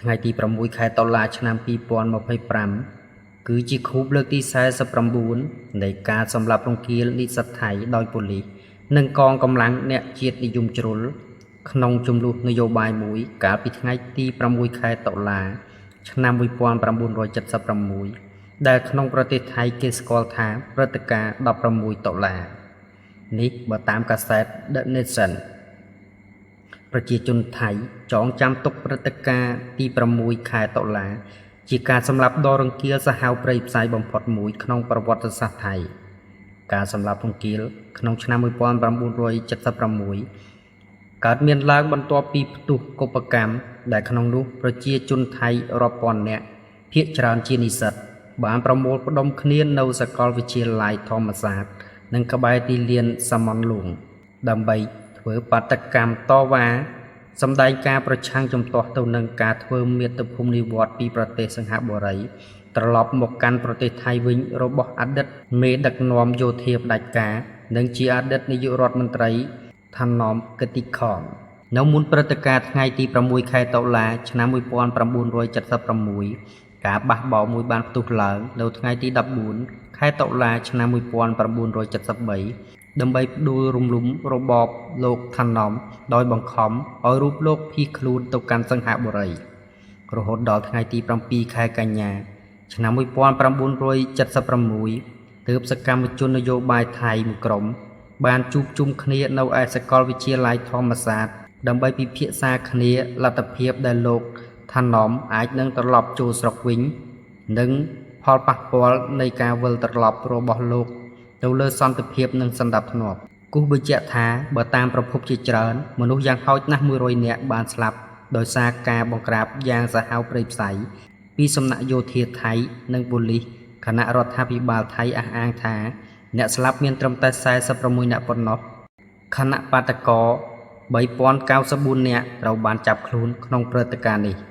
ថ្ងៃទី6ខែតុលាឆ្នាំ2025គឺជាខួបលើកទី49នៃការសម្លាប់រង្គាលនិស្សិតថៃដោយប៉ូលីសនិងកងកម្លាំងអ្នកជាតិនិយមជ្រុលក្នុងជម្លោះនយោបាយមួយកាលពីថ្ងៃទី6ខែតុលាឆ្នាំ1976ដែលក្នុងប្រទេសថៃគេស្គាល់ថាព្រឹត្តិការណ៍16តុលានេះបើតាមកាសែត The Nation ប្រជាជនថៃចងចាំទុកព្រឹត្តិការណ៍ទី6ខែតុលាជាការសម្លាប់ដ៏រង្គាលសាហាវព្រៃផ្សៃបំផុតមួយក្នុងប្រវត្តិសាស្ត្រថៃការសម្លាប់រង្គាលក្នុងឆ្នាំ1976កើតមានឡើងបន្ទាប់ពីផ្ទុះកុបកម្មដែលក្នុងនោះប្រជាជនថៃរាប់ពាន់នាក់ភាគច្រើនជានិស្សិតបានប្រមូលផ្ដុំគ្នានៅសាកលវិទ្យាល័យធម្មសាស្ត្រនិងក្បែរទីលានសាមន្តលួងដើម្បីធ្វើបាតុកម្មតវ៉ាសម្ដែងការប្រឆាំងជំទាស់ទៅនឹងការធ្វើមាតុភូមិនិវត្តន៍ពីប្រទេសសិង្ហបុរីត្រឡប់មកកាន់ប្រទេសថៃវិញរបស់អតីតមេដឹកនាំយោធាផ្ដាច់ការនិងជាអតីតនាយករដ្ឋមន្ត្រីថាណមគតិខននៅមុនព្រឹត្តិការណ៍ថ្ងៃទី6ខែតុលាឆ្នាំ1976ការបះបោរមួយបានផ្ទុះឡើងនៅថ្ងៃទី14ខែតុលាឆ្នាំ1973ដើម្បីផ្ដួលរំលំរបបលោកថាណមដោយបង្ខំឲ្យរូបលោកភៀសខ្លួនទៅកាន់សិង្ហបុរីរហូតដល់ថ្ងៃទី7ខែកញ្ញាឆ្នាំ1976ទើបសកម្មជននយោបាយថៃមួយក្រុមបានជួបជុំគ្នានៅឯសាកលវិទ្យាល័យធម្មសាស្ត្រដើម្បីពិភាក្សាគ្នាលទ្ធភាពដែលលោកថាណមអាចនឹងត្រឡប់ចូលស្រុកវិញនិងផលប៉ះពាល់នៃការវិលត្រឡប់របស់លោកទៅលើសន្តិភាពនិងសណ្ដាប់ធ្នាប់គូសបញ្ជាក់ថាបើតាមប្រភពជាច្រើនមនុស្សយ៉ាងហោចណាស់100នាក់បានស្លាប់ដោយសារការបង្ក្រាបយ៉ាងសាហាវព្រៃផ្សៃពីសំណាក់យោធាថៃនិងប៉ូលីសខណៈរដ្ឋាភិបាលថៃអះអាងថាអ្នកស្លាប់មានត្រឹមតែ46នាក់ប៉ុណ្ណោះខណៈបាតុករ3094នាក់ត្រូវបានចាប់ខ្លួនក្នុងព្រឹត្តិការណ៍នេះ។